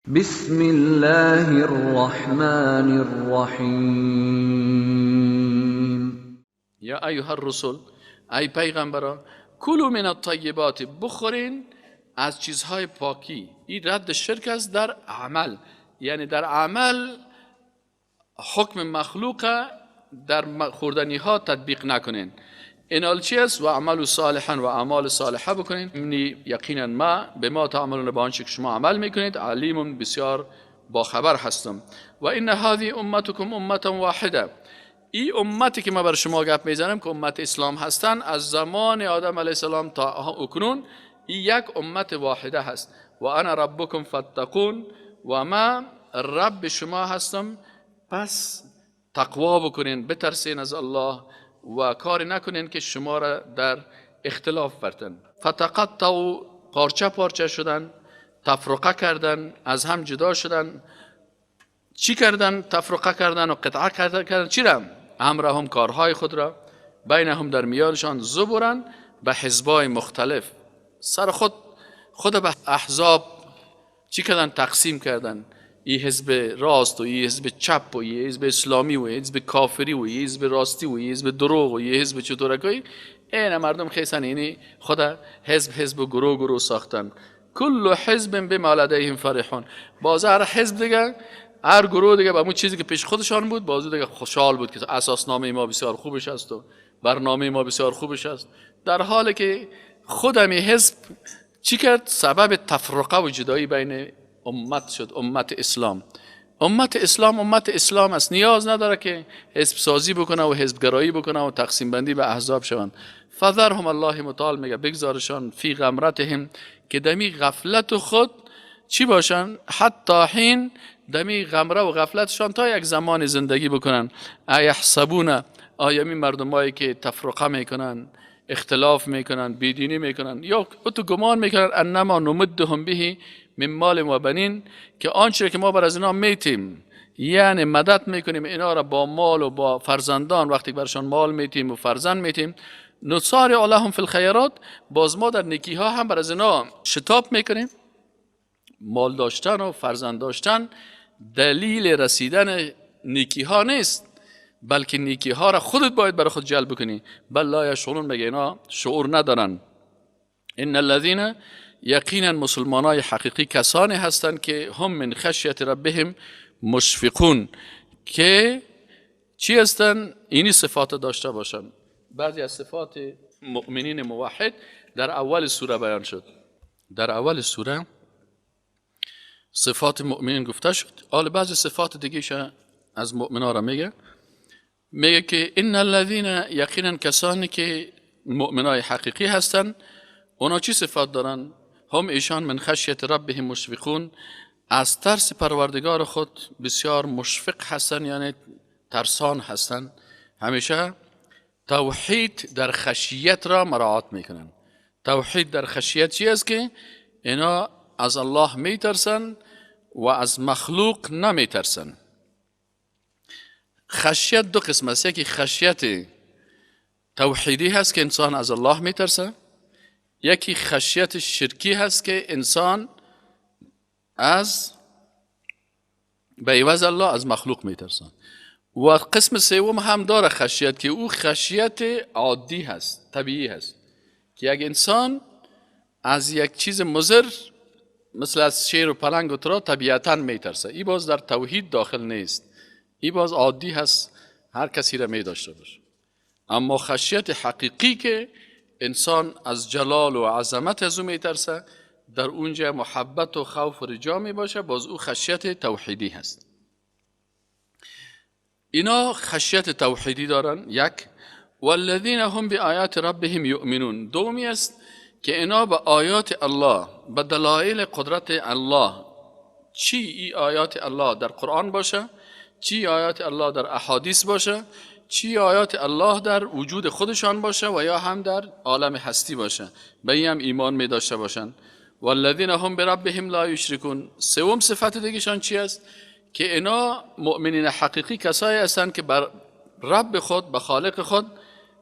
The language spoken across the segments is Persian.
بسم الله الرحمن الرحیم. یا ایها الرسل، ای پیغمبران، کلوا من الطیبات، بخورین از چیزهای پاکی. این رد شرک است در عمل، یعنی در عمل حکم مخلوق در خوردنی ها تطبیق نکنین. اینال چی است؟ و عمل صالحا، و اعمال صالحه بکنین. یعنی یقینا ما به ما تعملون، به آنچه که شما عمل میکنید، علیم، بسیار با خبر هستم. و این هذه امتکم امه واحده، این امتی که ما بر شما گپ میزنم که امت اسلام هستن، از زمان آدم علیه السلام تا اکنون این یک امت واحده هست. و انا ربکم فاتقون، و ما رب شما هستم، پس تقوا بکنین، بترسین از الله و کاری نکنین که شما را در اختلاف برتن. فتقطعوا، پارچه پارچه شدن، تفرقه کردن، از هم جدا شدن. چی کردن؟ تفرقه کردن و قطعه کردن. چی را؟ امرهم، کارهای خود را، بینهم، در میانشان، زبرن، به حزبای مختلف، سر خود خود به احزاب چی کردن؟ تقسیم کردن. این حزب راست و این حزب چپ و این حزب اسلامی و این حزب کافری و این حزب راستی و این حزب دروغ و این حزب چطورکایی. این مردم خیسن، اینی خود حزب حزب و گروه گروه ساختن. کل حزب بما لدیهم فرحون، باز هر حزب دیگه، هر گروه دیگه به اون چیزی که پیش خودشان بود، بازو دیگه خوشحال بود که اساسنامه ما بسیار خوبش است و برنامه ما بسیار خوبش است، در حالی که خودمی حزب چی کرد؟ سبب تفرقه و جدایی بین امت شد. امت اسلام، امت اسلام امت اسلام است، نیاز نداره که حزب سازی بکنه و حزب گرایی بکنه و تقسیم بندی به احزاب شوند. فذرهم الله متعال میگه بگذارشان، فی غمرتهم، که دمی غفلت خود چی باشن؟ حتی حین، دمی غمره و غفلتشان تا یک زمان زندگی بکنن. ایحسبون، آیا می مردمایی که تفرقه میکنن، اختلاف میکنن، بیدینی میکنن، یا تو گمان میکنن انما نمدهم به من مال و بنین، که آنچه که ما بر از اینا میتیم، یعنی مدد میکنیم اینا را با مال و با فرزندان، وقتی برشان مال میتیم و فرزند میتیم، نصارع لهم فی الخیرات، باز ما در نیکی ها هم بر از اینا شتاب میکنیم. مال داشتن و فرزند داشتن دلیل رسیدن نیکی ها نیست، بلکه نیکی ها را خودت باید برای خود جلب کنی. بل لا یشعرون، مگه اینا شعور ندارن؟ ان الذین، یقینا مسلمانای حقیقی کسانی هستند که هم من خشیت ربهم مشفقون، که چی هستن؟ اینی صفات داشته باشن. بعضی از صفات مؤمنین موحد در اول سوره بیان شد. در اول سوره صفات مؤمنین گفته شد. حالا بعضی صفات دیگه از مؤمنا را میگه، میگه که ان الذین، یقینا کسانی که مؤمنای حقیقی هستند، اونا چی صفات دارن؟ هم ایشان من خشیت ربهم مشفقون، از ترس پروردگار خود بسیار مشفق هستن، یعنی ترسان هستن. همیشه توحید در خشیت را مراعات میکنن. توحید در خشیت چی است؟ که اینا از الله میترسن و از مخلوق نمیترسن. خشیت دو قسم است، یکی خشیت توحیدی هست که انسان از الله میترسه، یکی خشیت شرکی هست که انسان از به عوض الله از مخلوق میترسه. و قسم سوم هم داره خشیت که او خشیت عادی هست، طبیعی هست، که یک انسان از یک چیز مضر مثل از شیر و پلنگ و ترا طبیعتا میترسه. ای باز در توحید داخل نیست، ای باز عادی هست، هر کسی را می داشته باشه. اما خشیت حقیقی که انسان از جلال و عظمت از او میترسه، در اونجا محبت و خوف و رجا می باشه، باز او خشیت توحیدی هست. اینا خشیت توحیدی دارن. یک، والذین هم بآیات ربهم یؤمنون. دومی است که اینا به آیات الله، به دلایل قدرت الله، چی ای آیات الله در قرآن باشه، چی آیات الله در احادیث باشه، چی آیات الله در وجود خودشان باشه و یا هم در عالم هستی باشه، به این هم ایمان می داشته باشن. والذین هم بربهم لا یشرکون. سوم صفت دیگهشان چی است؟ که اینا مؤمنین حقیقی کسایی هستند که بر رب خود، به خالق خود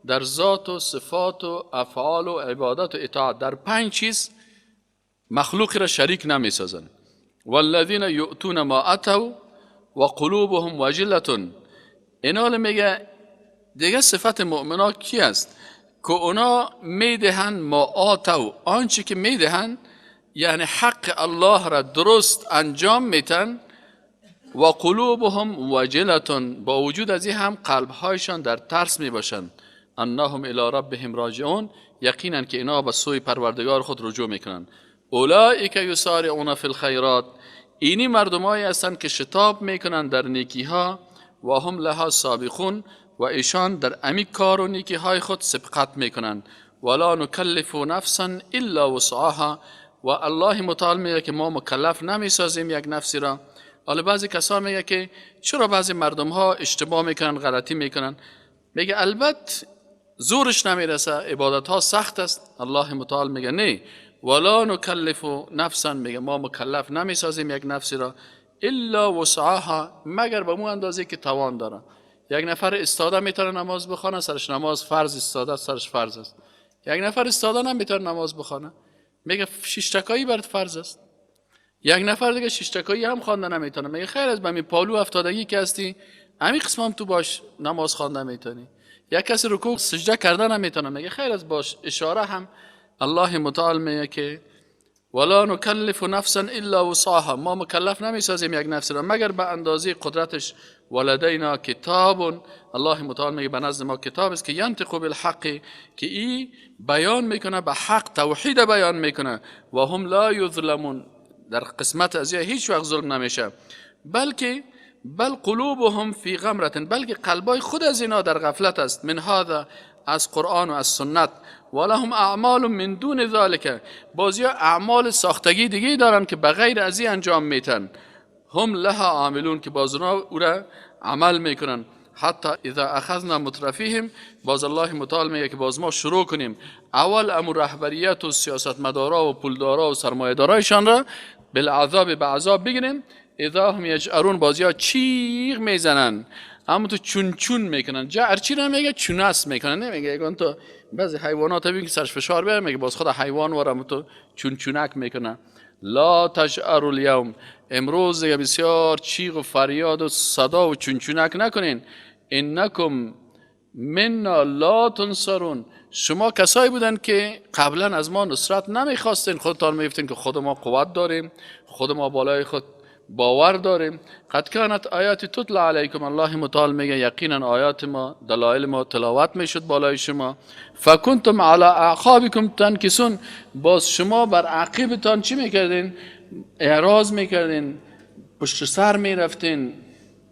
در ذات و صفات و افعال و عبادت و اطاعت، در پنج چیز مخلوق را شریک نمی سازن. والذین یؤتون ما اتوا و قلوبهم وجلة. اینا میگه دیگه صفت مؤمنا کی است؟ که اونا میدهن ما آتوا، آنچه که میدهن یعنی حق الله را درست انجام میتن، و قلوبهم وجلة، با وجود از این هم قلبهایشان در ترس میباشند. انهم الی ربهم راجعون، یقینا که اینا به سوی پروردگار خود رجوع میکنند. اولئک یسارعون فی الخیرات، اینی مردمایی هستند که شتاب میکنند در نیکیها، و هم لها سابقون، و ایشان در امی کار و نیکی های خود سبقت میکنند. ولا نکلف نفسا الا وسعها، و الله متعال میگه که ما مکلف نمیسازیم یک نفسی را. حالا بعضی کسا میگه که چرا بعضی مردم ها اشتباه میکنن، غلطی میکنن؟ میگه البته زورش نمیرسه، عبادت ها سخت است. الله متعال میگه نه، ولا نکلف نفسا، میگه ما مکلف نمیسازیم یک نفسی را الا وسعها، مگر به مو اندازه که توان داره. یک نفر استاده میتونه نماز بخونه، سرش نماز فرض استاده، سرش فرض است. یک نفر استاده نمیتونه نماز بخونه، میگه شش تکایی برات فرض است. یک نفر دیگه شش تکایی هم خوانده نمیتونه، میگه خیر از بمی پالو افتادگی که هستی همین قسم هم تو باش نماز خوانده میتونی. یک کسی رکوع سجده کرده نمیتونه، میگه خیر از باش اشاره هم. الله متعال میگه که ولا نکلف نفسا الا وسعها، ما مکلف نمیسازیم یک نفس را مگر به اندازه قدرتش. ولدینا کتاب، الله متعال میگه به نزد ما کتاب است که ینطق بالحق، که ای بیان میکنه به حق، توحید بیان میکنه. و هم لا یظلمون، در قسمت از هیچ وقت ظلم نمیشه، بلکه بل قلوبهم فی غمرة، بلکه قلبای خود از اینا در غفلت است، من هذا، از قرآن و از سنت. ولهم اعمال من دون ذلک، بازی اعمال ساختگی دیگه دارن که بغیر از این انجام میتن. هم لها عاملون، که باز اونا او را عمل میکنن. حتی اذا اخذنا مترفیهم، باز الله متعال میگه که باز ما شروع کنیم اول امر رهبریت و سیاستمدارا و پولدارا و سرمایه‌دارایشان را بالعذاب، به عذاب بگیریم. اذا هم یجأرون، بازیا چیغ میزنن، اما تو چون چون میکنن. جعر چی رو میگه؟ چونس میکنن، نمیگه یگان تو بعضی حیوانات ببین که سرش فشار بیاره میگه باز خود حیوان وارم تو چون چونک میکنن. لا تجأروا اليوم، امروز دیگه بسیار چیغ و فریاد و صدا و چون چونک نکنین. انکم منا لا تنصرون، شما کسایی بودن که قبلا از ما نصرت نمیخواستین، خودتان میگفتین که خود ما قوت داریم، خود ما بالای خود باور داریم. قد کانت آیات تتلی علیکم، الله متعال میگه یقینا آیات ما، دلایل ما تلاوت میشد بالای شما. فکنتم علی اعقابکم تنکسون، باز شما بر عقیبتان چی میکردین؟ اعراض میکردین، پشت سر میرفتین،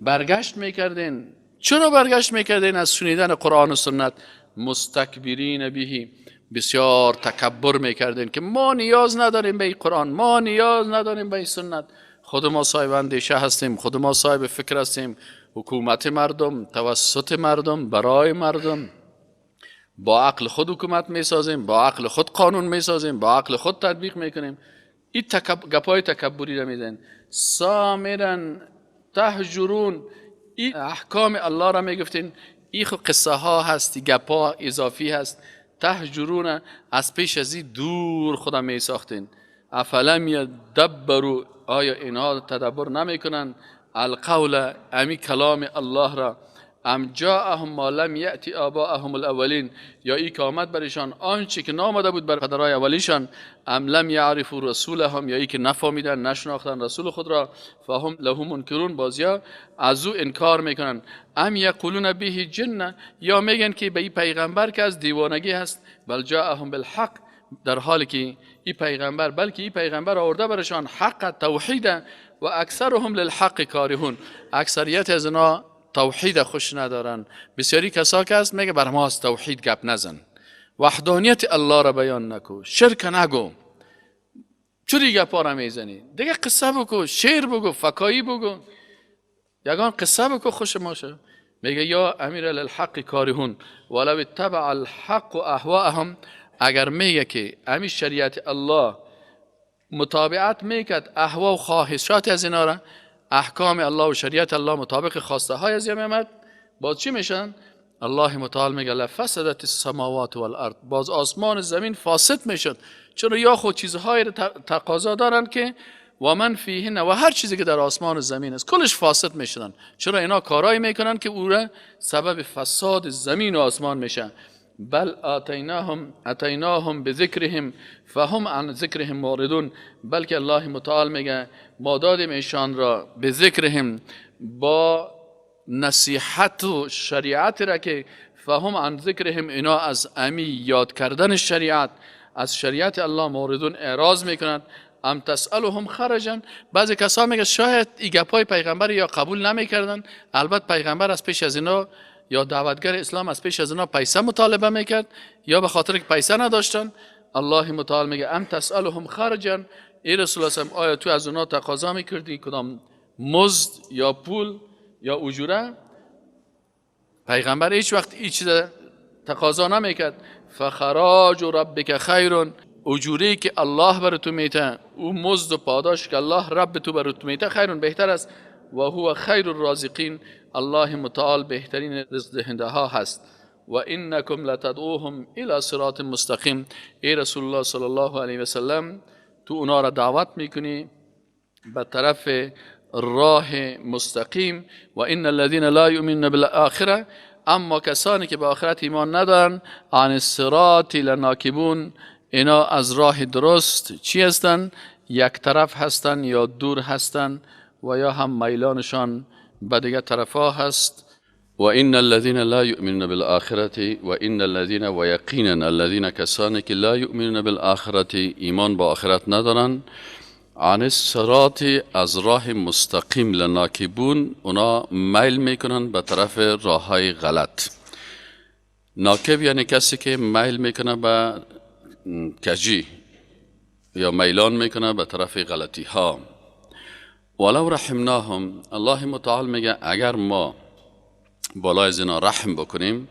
برگشت میکردین. چرا برگشت میکردین از شنیدن قرآن و سنت؟ مستکبرین بهی، بسیار تکبر میکردین که ما نیاز نداریم به این قرآن، ما نیاز نداریم به این سنت، خود ما صاحب اندیشه هستیم، خود ما صاحب فکر هستیم، حکومت مردم توسط مردم برای مردم، با عقل خود حکومت میسازیم، با عقل خود قانون میسازیم، با عقل خود تطبیق میکنیم. این گپای تکبری را میدن. سامرا تهجرون، این احکام الله را میگفتین، این خب قصه ها هست، گپا اضافی هست. تهجرون، از پیش از این دور خودم میساختین. افلم یدبروا، آیا اینها تدبر نمیکنن القول، امی کلام الله را؟ ام جاءهم ما لم یأتی آباءهم الاولین، یا ای که آمد برشان آنچه که نامده بود بر پدرای اولیشان. ام لم یعرفوا رسولهم، یا ای که نفهمیدن نشناختن رسول خود را. فهم له منکرون، بازیا از او انکار میکنن. ام یقولون به جنه، یا میگن که به این پیغمبر که از دیوانگی هست. بل جاءهم بالحق، در حالی که این پیغمبر، بلکه این پیغمبر آورده برشان حق توحید. و اکثرهم للحق کارهون، اکثریت از اینا توحید خوش ندارن. بسیاری کسا که هست میگه بر ما از توحید گپ نزن، وحدانیت الله را بیان نکو، شرک نگو، چوری گپا را میزنی؟ دیگه قصه بگو، شعر بگو، فکایی بگو، یگان قصه بگو خوش ما شه. میگه یا امیر للحق کارهون ولو اتبع الحق اهواهم، اگر میگه که امی شریعت الله متابعت میکرد اهوا و خواهشات از اینا را، احکام الله و شریعت الله مطابق خواسته های از میامد، باز چی میشن؟ الله متعال میگه لفسدت السماوات والارض، باز آسمان زمین فاسد میشد. چرا؟ یا خود چیزهایی را تقاضا دارن که و من فیهن و هر چیزی که در آسمان و زمین است، کلش فاسد میشدن. چرا اینا کارایی میکنن که او را سبب فساد زمین و آسمان میشه. بل اتیناهم بذکرهم فهم عن ذکرهم معرضون، بلکه الله متعال میگه ما دادیم ایشان را به ذکرهم، با نصیحت و شریعت را که فهم عن ذکرهم، اینا از امی یاد کردن شریعت، از شریعت الله معرضون، اعراض میکنند. ام تسألهم خرجا، بعضی کسا میگه شاید این گپای پیغمبر یا قبول نمیکردن، البته پیغمبر از پیش از اینا یا دعوتگر اسلام از پیش از اینا پیسه مطالبه میکرد یا به خاطر که پیسه نداشتن. الله متعال میگه ام تسألهم خرجا، ای رسول الله آیا تو از اونا تقاضا میکردی کدام مزد یا پول یا اجوره؟ پیغمبر هیچ وقت هیچ چیز تقاضا نمیکرد. فخراج ربک خیر، اجوری که الله بر تو میته، او مزد و پاداش که الله رب تو بر تو میته، خیرون بهتر است. و هو خیر الرازقین، الله متعال بهترین رزق دهنده ها هست. و انکم لتدعوهم الی صراط مستقیم، ای رسول الله صلی الله علیه و سلم تو اونا را دعوت میکنی به طرف راه مستقیم. و ان الذين لا یؤمنون بالآخره، اما کسانی که به آخرت ایمان ندارن، عن الصراط لناکبون، اینا از راه درست چی هستن؟ یک طرف هستن یا دور هستن و یا هم میلانشان به دیگه طرفا هست. و ان الذين لا يؤمنون بالآخرة و ان الذين و یقینا الذين کسانی که لا یؤمنون بالآخرة ایمان با آخرت ندارن، عن الصراط از راه مستقیم لناکبون، اونا میل میکنن به طرف راه های غلط. ناکب یعنی کسی که میل میکنه به کجی یا میلان میکنه به طرف غلطی ها. ولو رحمناهم، الله متعال میگه اگر ما بالای از اینا رحم بکنیم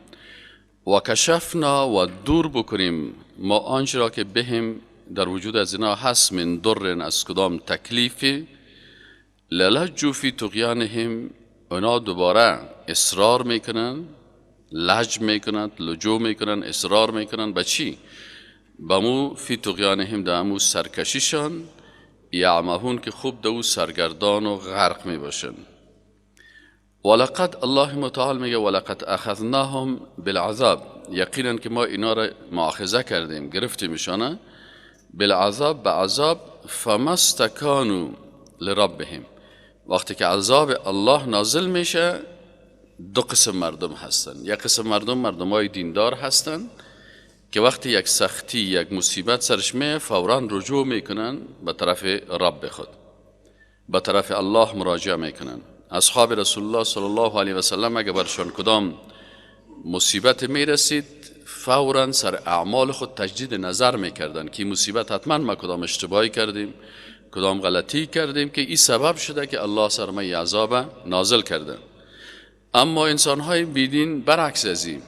و کشفنا و دور بکنیم ما آنچه را که بهم در وجود از اینا هست، من در از کدام تکلیفی، للجوا فی طغیانهم، اونا دوباره اصرار میکنن، لج میکنن، لجو میکنن، اصرار میکنن به چی؟ به مو فی طغیانهم، در امو سرکشیشان، یعمهون که خوب دو سرگردان و غرق می باشن. ولقد الله متعال میگه ولقد اخذناهم بالعذاب، یقینا که ما اینا را مؤاخذه کردیم، گرفتیمشانه، بالعذاب به عذاب، فما استکانوا لربهم، وقتی که عذاب الله نازل میشه دو قسم مردم هستن. یک قسم مردم مردمای دیندار هستن که وقتی یک سختی یک مصیبت سرش میه فوراً رجوع میکنن به طرف رب خود، به طرف الله مراجعه میکنن. اصحاب رسول الله صلی الله علیه و سلم اگه برشان کدام مصیبت میرسید فوراً سر اعمال خود تجدید نظر میکردن که مصیبت حتما ما کدام اشتباهی کردیم، کدام غلطی کردیم که این سبب شده که الله سر ما عذاب نازل کرده. اما انسانهای بیدین برعکس از این،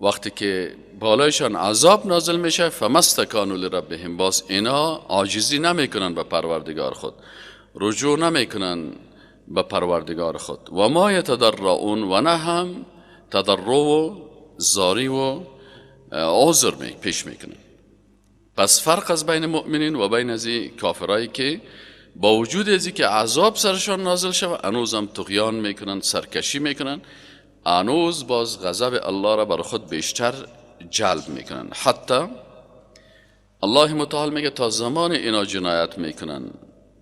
وقتی که بالایشان عذاب نازل میشه فما استکانوا لربهم، باز اینا عاجزی نمیکنن به پروردگار خود، رجوع نمیکنن به پروردگار خود. و ما یتضرعون و نه هم تضرع و زاری و عذر پیش میکنن. پس فرق از بین مؤمنین و بین از کافرایی که با وجود از که عذاب سرشان نازل شود هنوز هم طغیان میکنن، سرکشی میکنن، هنوز باز غضب الله را بر خود بیشتر جلب میکنن. حتی الله متعال میگه تا زمان اینا جنایت میکنن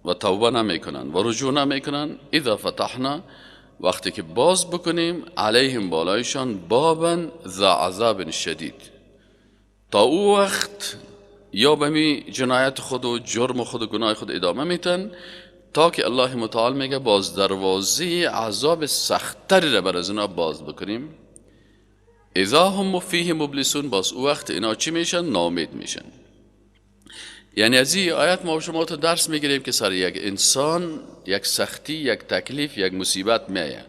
و توبه نمیکنن و رجوع نمیکنن، اذا فتحنا، وقتی که باز بکنیم، علیهم بالایشان، بابا ذا عذاب شدید، تا او وقت یا به می جنایت خود و جرم خود و گناه خود ادامه میتن تا که الله متعال میگه باز دروازه عذاب سختری را بر از اینا باز بکنیم. اذا هم فیه مبلسون، باز او وقت اینا چی میشن؟ ناامید میشن. یعنی از این آیت ما شما تو درس میگیریم که سر یک انسان یک سختی، یک تکلیف، یک مصیبت میایه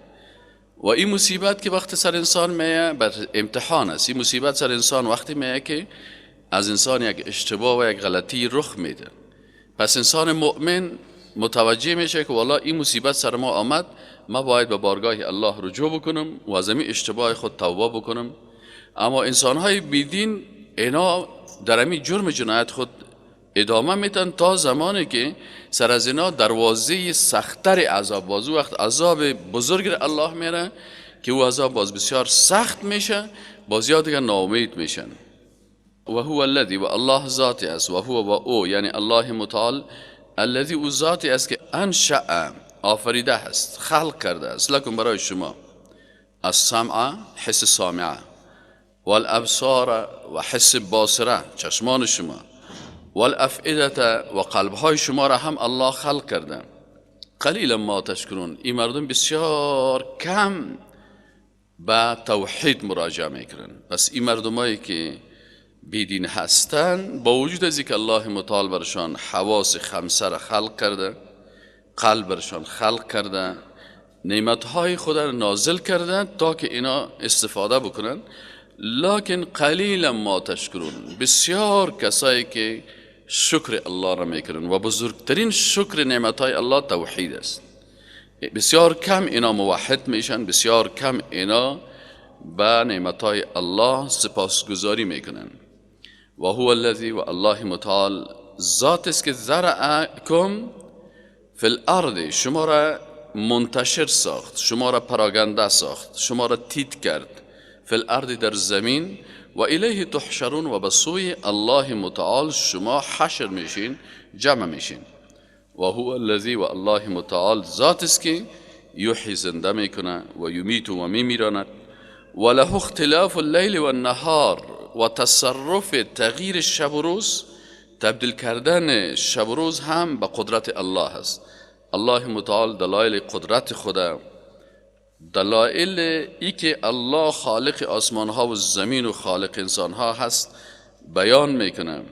و این مصیبت که وقت سر انسان میایه بر امتحان است. این مصیبت سر انسان وقتی میایه که از انسان یک اشتباه و یک غلطی رخ میده. پس انسان مؤمن متوجه میشه که والله این مصیبت سر ما آمد، ما باید به بارگاه الله رجوع بکنم و از این اشتباه خود توبه بکنم. اما انسانهای بیدین اینا در همین جرم جنایت خود ادامه میتن تا زمانی که سر از اینا دروازه سختتر عذاب باز، وقت عذاب بزرگ الله میره که او عذاب باز بسیار سخت میشه، باز یا دیگه ناامید میشن. و هو الذی، و الله ذاتی است، و هو و او یعنی الله متعال، الذی او ذاتی است که انشأ آفریده است، خلق کرده است، لکم برای شما، السمع حس سامعه، والابصار و حس باصره چشمان شما، والافئده و قلبهای شما را هم الله خلق کرده. قلیلا ما تشکرون، این مردم بسیار کم به توحید مراجعه میکنن. پس این مردمایی که بیدین هستن، با وجود از اینکه الله متعال برشان حواس خمسه را خلق کرده، قلب برشان خلق کرده، نعمتهای خدا را نازل کرده تا که اینا استفاده بکنن، لکن قلیلا ما تشکرون، بسیار کسایی که شکر الله را میکنن و بزرگترین شکر نعمتهای الله توحید است. بسیار کم اینا موحد میشن، بسیار کم اینا به نعمتهای الله سپاسگزاری میکنن. و هو الذی، و الله متعال ذات است که ذرأکم فی الارض، شما را منتشر ساخت، شما را پراگنده ساخت، شما را تیت کرد، فی الارض در زمین، و الیه تحشرون، و به سوی الله متعال شما حشر میشین، جمع میشین. و هو الذی، و الله متعال ذات است که یحیی زنده میکنه، و یمیت و میمیراند، و له اختلاف اللیل و النهار، و تصرف تغییر شب و روز، تبدیل کردن شب و روز هم به قدرت الله است. الله متعال دلایل قدرت خدا، دلایل ای که الله خالق آسمان ها و زمین و خالق انسان ها هست بیان میکنه.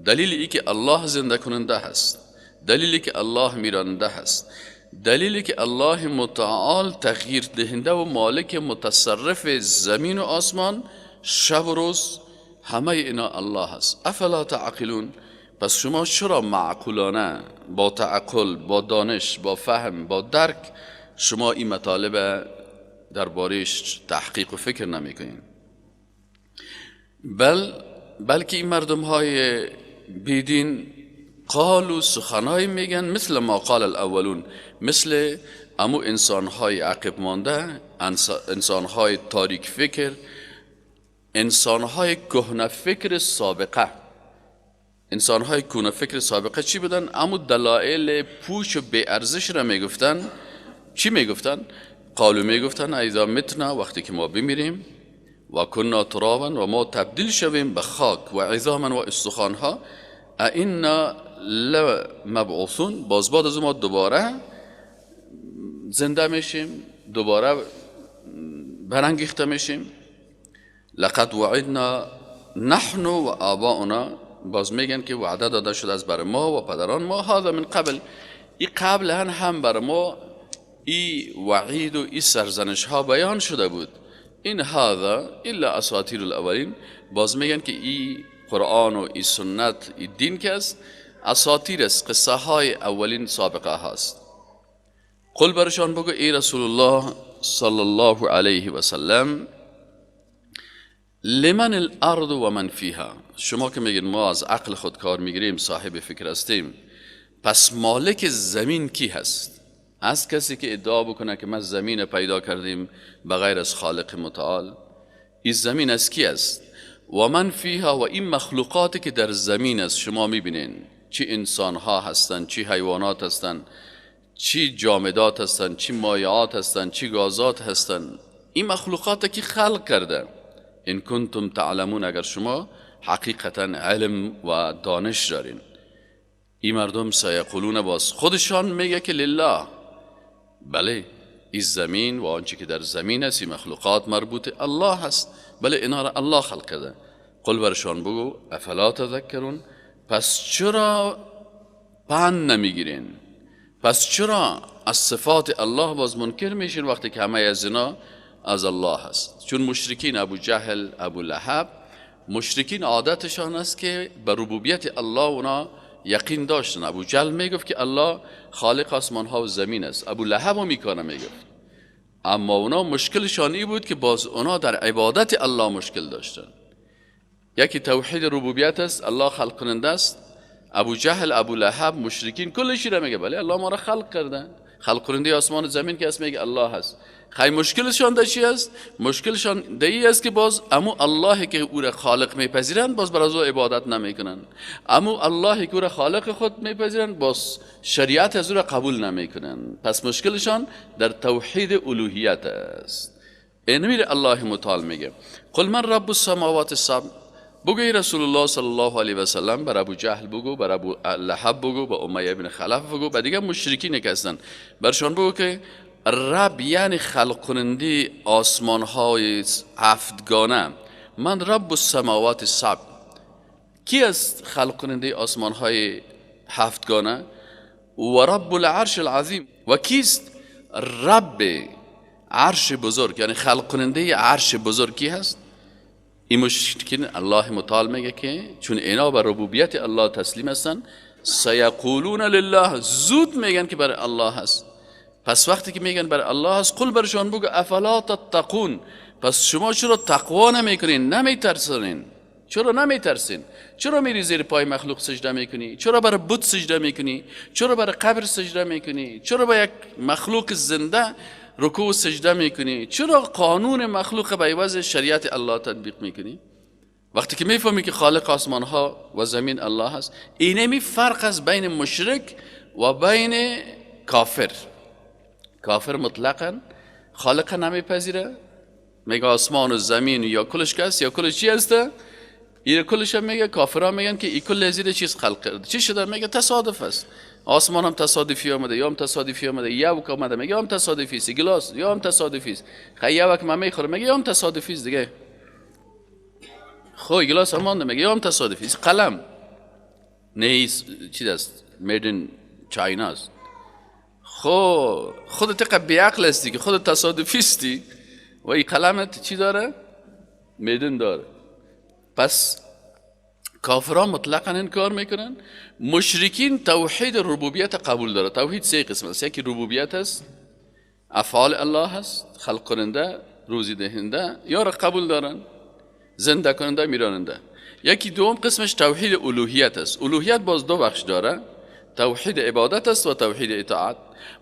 دلیل ای که الله زنده کننده هست، دلیلی که الله میراننده هست، دلیلی که الله متعال تغییر دهنده و مالک متصرف زمین و آسمان، شب و روز، همه اینا الله هست. افلا تعقلون، پس شما چرا معقولانه با تعقل، با دانش، با فهم، با درک شما این مطالب دربارهش تحقیق و فکر نمی کنین؟ بلکه این مردم های بیدین قالو سخنهایی میگن مثل ما قال الاولون، مثل امو انسانهای عقب مانده، انسانهای تاریک فکر، انسانهای کهنه فکر سابقه. انسانهای کهنه فکر سابقه چی بودن؟ امو دلایل پوچ و بی ارزش را میگفتن. چی میگفتن؟ قالو میگفتن اذا متنا، وقتی که ما بمیریم، و کنا ترابا، و ما تبدیل شویم به خاک، و عظاما، و استخوانها، ائنا لمبعوثون، باز بعد از ما دوباره زنده میشیم، دوباره برانگیخته میشیم. لقد وعدنا نحن و آباؤنا، باز میگن که وعده داده شده از بر ما و پدران ما، هذا من قبل، ای قبلا هم بر ما ای وعید و ای سرزنش ها بیان شده بود. این هذا الا اساطیر الاولین، باز میگن که ای قرآن و ای سنت، ای دین که است اساطیر است، قصه های اولین سابقه هاست. قل برشان بگو ای رسول الله صلی الله علیه و سلم، لمن الارض و من فیها، شما که میگین ما از عقل خود کار میگیریم، صاحب فکر هستیم، پس مالک زمین کی هست؟ از کسی که ادعا بکنه که ما زمین پیدا کردیم بغیر از خالق متعال، این زمین از کی است؟ و من فیها، و این مخلوقاتی که در زمین است، شما میبینین چی انسان ها هستند، چی حیوانات هستند، چی جامدات هستند، چی مایعات هستند، چی گازات هستند، این مخلوقات که خلق کرده. ان کنتم تعلمون، اگر شما حقیقتا علم و دانش دارین. این مردم سیقولون، باز خودشان میگه که لله، بله این زمین و آنچه که در زمین است، این مخلوقات مربوط الله هست، بله اینا را الله خلق کرده. قل برشان بگو افلا تذکرون، پس چرا پند نمیگیرین؟ پس چرا از صفات الله باز منکر میشین وقتی که همه از اینا از الله هست؟ چون مشرکین، ابو جهل، ابو لهب، مشرکین عادتشان است که به ربوبیت الله اونا یقین داشتن. ابو جهل میگفت که الله خالق آسمان ها و زمین است، ابو لهب هم میکنه میگفت، اما اونا مشکلشان ای بود که باز اونا در عبادت الله مشکل داشتن. یکی توحید ربوبیت است، الله خلق کننده است، ابو جهل، ابو لهب، مشرکین کلشی را میگه بله الله ما را خلق کرده، خلق کننده آسمان و زمین که است میگه الله هست. خیلی مشکلشان در چی است؟ مشکلشان در ای است که باز امو الله که او را خالق میپذیرند باز بر از او عبادت نمیکنند، امو الله که او را خالق خود میپذیرند باز شریعت از او را قبول نمیکنند. پس مشکلشان در توحید الوهیت است. اینمی الله متعال میگه قل من رب السماوات السبع، بگو ای رسول الله صلی الله علیه و سلم، بر ابو جهل بگو، بر ابو لهب بگو، به امیه بن خلف بگو، به دیگه مشرکین که هستند برشان بگو که رب یعنی خلق کننده آسمان های هفتگانه، من رب السماوات السبع. کی است خلق کننده آسمان های هفتگانه؟ و رب العرش العظیم. و کیست رب عرش بزرگ، یعنی خلق کننده عرش بزرگ کی هست؟ این مشرکین الله متعال میگه که چون اینا بر ربوبیت الله تسلیم هستن، سیقولون لله، زود میگن که بر الله هست. پس وقتی که میگن بر الله هست، قل برشان بگو افلا تتقون، پس شما چرا تقوا نمیکنین، نمیترسین؟ چرا نمیترسین؟ چرا میری زیر پای مخلوق سجده میکنی؟ چرا بر بت سجده میکنی؟ چرا بر قبر سجده میکنی؟ چرا به یک مخلوق زنده رکوع سجده میکنی؟ چرا قانون مخلوق به عوض شریعت الله تطبیق میکنی؟ وقتی که میفهمی که خالق آسمان ها و زمین الله هست، اینمی فرق است بین مشرک و بین کافر. کافر مطلقا خالق نمیپذیره، میگه آسمان و زمین یا کلش کس یا کلش چی هسته، این کلش هم میگه. کافرها میگن که این کل زیر چیز خلق کرده، چی شده؟ میگه تصادف است، آسمان هم تصادفی آمده، یا هم تصادفی آمده، یوک آمده، میگه هم تصادفی است، گلاس یا هم تصادفی است، خی یوک من میخورم، میگه هم تصادفی است دیگه، خو گلاس هم مانده، میگه هم تصادفی است، قلم نیست چیز است، made in China است. خو خودت تقه بیعقل هستی که خودت تصادفی استی و این قلمت چی داره؟ made in داره. پس کافران مطلقا انکار میکنن. مشرکین توحید ربوبیت قبول داره. توحید سه قسم است، یکی ربوبیت است، افعال الله هست، خلق کننده، روزی دهنده، یا را قبول دارن، زنده کننده، میراننده. یکی دوم قسمش توحید الوهیت است. الوهیت باز دو بخش داره، توحید عبادت است و توحید اطاعت.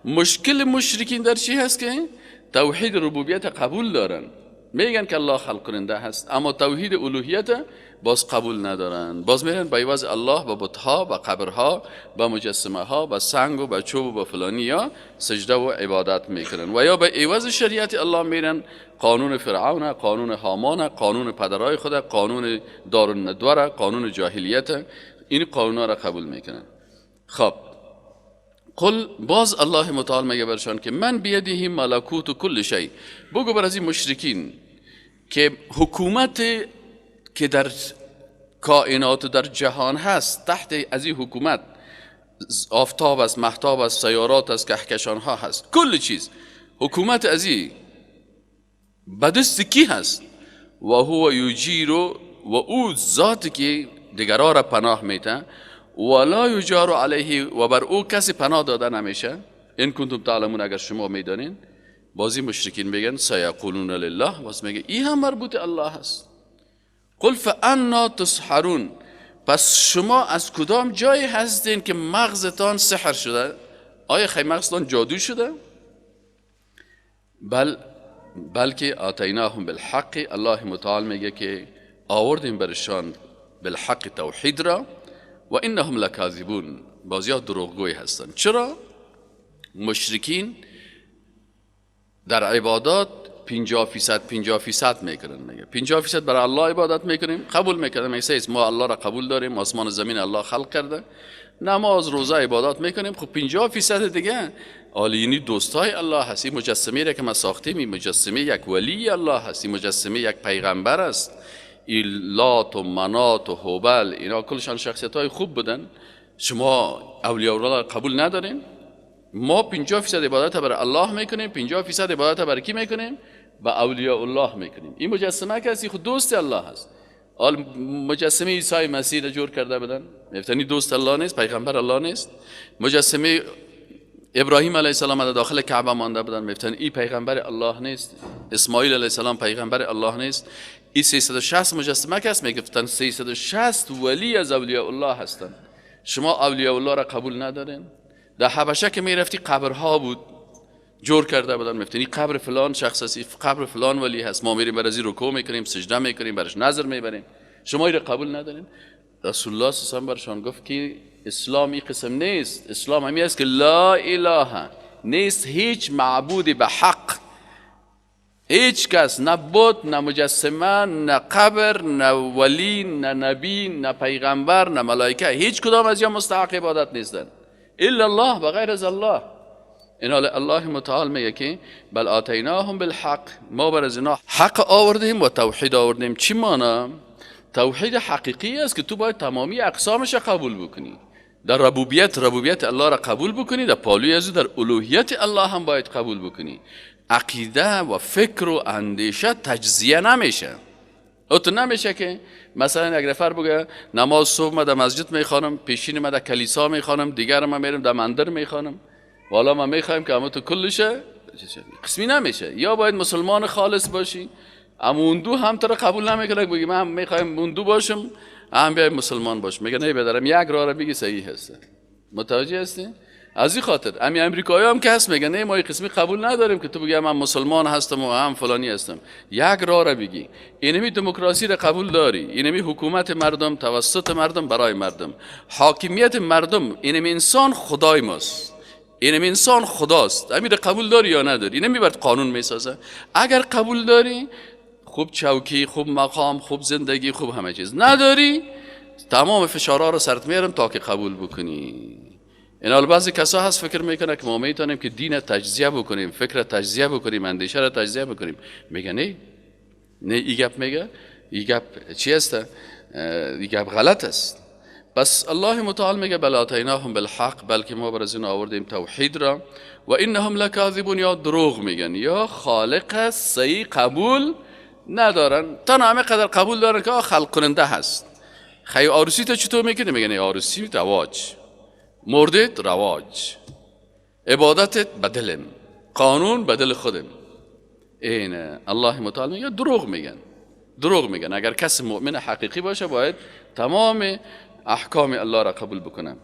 مشکل مشرکین در چی هست که توحید ربوبیت قبول دارن، میگن که الله خلق کننده هست، اما توحید الوهیت باز قبول ندارن. باز میرن به عوض الله با بتها، با قبرها، با مجسمه ها، با سنگ و با چوب و با فلانی ها سجده و عبادت میکنن، و یا به عوض شریعت الله میرن قانون فرعون، قانون هامان، قانون پدرای خود، قانون دارالندوه، قانون جاهلیت، این قانونا را قبول میکنن. خب قل باز الله متعال میگه برشان که من بیده ملکوت کل شی، بگو بر از این مشرکین که حکومت که در کائنات و در جهان هست، تحت از این حکومت آفتاب است، مهتاب است، سیارات است، کهکشان ها هست، کل چیز حکومت از این به دست کی هست؟ و هو یجیر، و او ذات که دیگرها را پناه میته، ولا یجار علیه، و بر او کسی پناه داده نمیشه. این کنتم تعلمون، اگر شما میدانین. بازی مشرکین میگن سیقولون لله، باز میگه این هم مربوط الله هست. قل فانا تسحرون، پس شما از کدام جایی هستین که مغزتان سحر شده؟ آیا خی مغزتان جادو شده؟ بلکه آتیناهم بالحق، الله متعال میگه که آوردیم برشان بالحق توحید را، و انهم لکاذبون، بازی دروغگوی هستند. چرا؟ مشرکین در عبادات 50% 50% میکنن. میگه 50% برای الله عبادت میکنیم، قبول میکنیم، میگه ما الله را قبول داریم، آسمان زمین الله خلق کرده، نماز روزه عبادت میکنیم. خب 50% دیگه آلینی دوستای الله هست، این مجسمه را که ما ساختیم، این مجسمه یک ولی الله هست، این مجسمه یک پیغمبر است، این لات و منات و هبل، اینا کلشان شخصیت های خوب بودن، شما اولیاء الله قبول ندارین. ما 50% عبادت برای الله میکنیم، 50% عبادت برای کی میکنیم؟ به اولیاء الله میکنیم. این مجسمه کسی خود دوست الله هست. آل مجسمه عیسی مسیح را جور کرده بودن، میگفتن دوست الله نیست، پیغمبر الله نیست. مجسمه ابراهیم علیه السلام در داخل کعبه مانده بودن، میگفتن این پیغمبر الله نیست. اسماعیل علیه السلام پیغمبر الله نیست. این 360 مجسمه کس میگفتن 360 ولی از اولیاء الله هستند. شما اولیاء الله را قبول ندارین؟ در حبشه که میرفتی قبرها بود، جور کرده بودن، میگفتن این قبر فلان شخص است، قبر فلان ولی هست، ما میریم برای رکوع میکنیم، سجده میکنیم، برش نظر میبریم. شما این را قبول ندارین؟ رسول الله صلی الله علیه و سلم برشان گفت که اسلام این قسم نیست. اسلام همی است که لا اله نیست، هیچ معبودی به حق، هیچ کس، نه بت، نه مجسمه، نه قبر، نه ولی، نه نبی، نه پیغمبر، نه ملائکه، هیچ کدام از یا مستحق عبادت نیستن الا الله، بغیر از الله. این حال الله متعال میگه که بل آتیناهم بالحق، ما بر از اینا حق آوردیم و توحید آوردیم. چی مانا؟ توحید حقیقی است که تو باید تمامی اقسامش قبول بکنی. در ربوبیت، ربوبیت الله را قبول بکنی، در پالوی از در الوهیت الله هم باید قبول بکنی. عقیده و فکر و اندیشه تجزیه نمیشه. او تو نمیشه که مثلا یک نفر بگه نماز صبح ما در مسجد میخوانم، پیشین ما در کلیسا میخوانم، دیگر ما میرم در مندر میخوانم، والا ما میخوایم که اما تو کلشه قسمی نمیشه. یا باید مسلمان خالص باشی، اما اون دو هم تو رو قبول نمیکنه، بگی من میخوایم اون دو باشم هم بیایم مسلمان باشم، میگه نه بدارم، یک راه رو بگی صحیح هست. متوجه هستی؟ از این خاطر امی امریکایی هم که هست میگه نه ما این قسمی قبول نداریم که تو بگی من مسلمان هستم و هم فلانی هستم. یک راه رو بگی. اینمی دموکراسی رو قبول داری، اینمی حکومت مردم توسط مردم برای مردم، حاکمیت مردم، اینمی انسان خدای ماست، اینمی انسان خداست، امیر قبول داری یا نداری؟ اینمی برات قانون میسازه. اگر قبول داری خوب چوکی، خوب مقام، خوب زندگی، خوب همه چیز. نداری تمام فشارها رو سرت میارم تا که قبول بکنی. این حال بعضی کسا هست فکر میکنه که ما میتونیم که دین تجزیه بکنیم، فکر تجزیه بکنیم، اندیشه را تجزیه بکنیم. میگه نه نه، ای گپ میگه، ای گپ چی است؟ ای گپ غلط است. پس الله متعال میگه بل آتیناهم بالحق، بلکه ما بر از این آوردیم توحید را، و انهم لکاذبون، یا دروغ میگن، یا خالق صحیح قبول ندارن. تنها همه قدر قبول دارن که خلق کننده هست. خیلی عروسی تا چطور میکنه؟ میگن عروسی رواج، مردت رواج، عبادتت بدلم، قانون بدل خودم. این الله متعال میگه دروغ میگن، دروغ میگن. اگر کس مؤمن حقیقی باشه باید تمام احکام الله را قبول بکنه.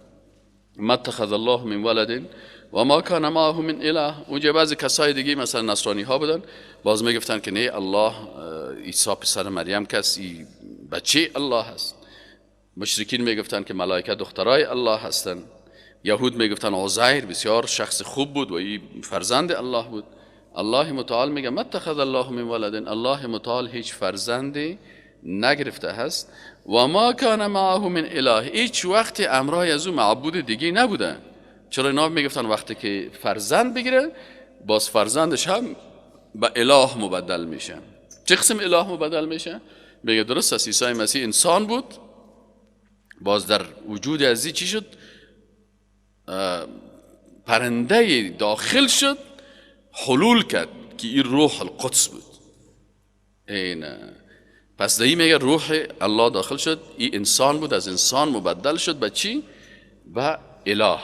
ما اتخذ الله من ولد و ما کان معه من اله. اونجا بعضی کسای دیگه مثلا نصرانی ها بودن، باز میگفتن که نه الله عیسی پسر مریم کسی بچه الله هست. مشرکین میگفتن که ملائکه دخترای الله هستند. یهود میگفتن عزیر بسیار شخص خوب بود و این فرزند الله بود. الله متعال میگه ما اتخذ الله من ولد، الله متعال هیچ فرزندی نگرفته هست. و ما کان معه من اله، هیچ وقت امرای از او معبود دیگه نبوده. چرا اینا میگفتن وقتی که فرزند بگیره باز فرزندش هم به اله مبدل میشه. چه قسم اله مبدل میشه؟ میگه درست است عیسی مسیح انسان بود، باز در وجود ازی چی شد؟ پرنده داخل شد، حلول کرد که این روح القدس بود. این پس دهی میگه روح الله داخل شد، این انسان بود، از انسان مبدل شد به چی؟ به اله.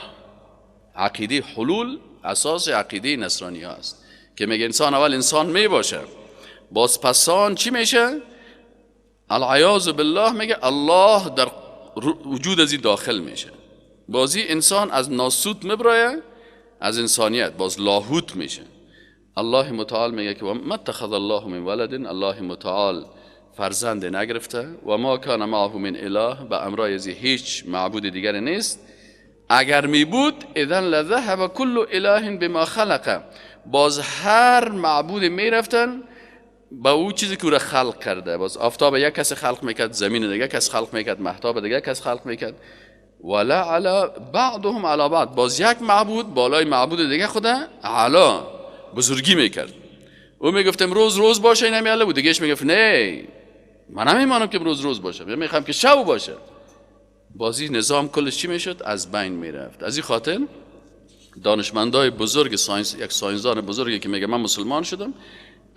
عقیده حلول اساس عقیده نصرانی ها است که میگه انسان اول انسان می باشه، باز پسان چی میشه؟ العیاذ بالله میگه الله در وجود از این داخل میشه. بازی انسان از ناسوت مبرایه، از انسانیت باز لاهوت میشه. الله متعال میگه که ما اتخذ الله من ولد، الله متعال فرزند نگرفته، و ما کان معه من اله، به امرای از هیچ معبود دیگر نیست. اگر می بود اذن لذهب کل اله بما خلق، باز هر معبود میرفتن با او چیزی که او را خلق کرده. باز آفتاب یک کس خلق میکرد، زمین دیگه کس خلق میکرد، مهتاب دیگه کس خلق میکرد. ولا علی بعضهم علی بعض، باز یک معبود بالای معبود دیگه خدا علا بزرگی میکرد. او میگفت امروز روز باشه، این همی بود. دیگهش میگفت نه من نمیمانم که امروز روز باشه، من میخوام که شب باشه. بازی نظام کلش چی میشد؟ از بین میرفت. از این خاطر دانشمندای بزرگ science، یک ساینسدان بزرگی که میگه من مسلمان شدم،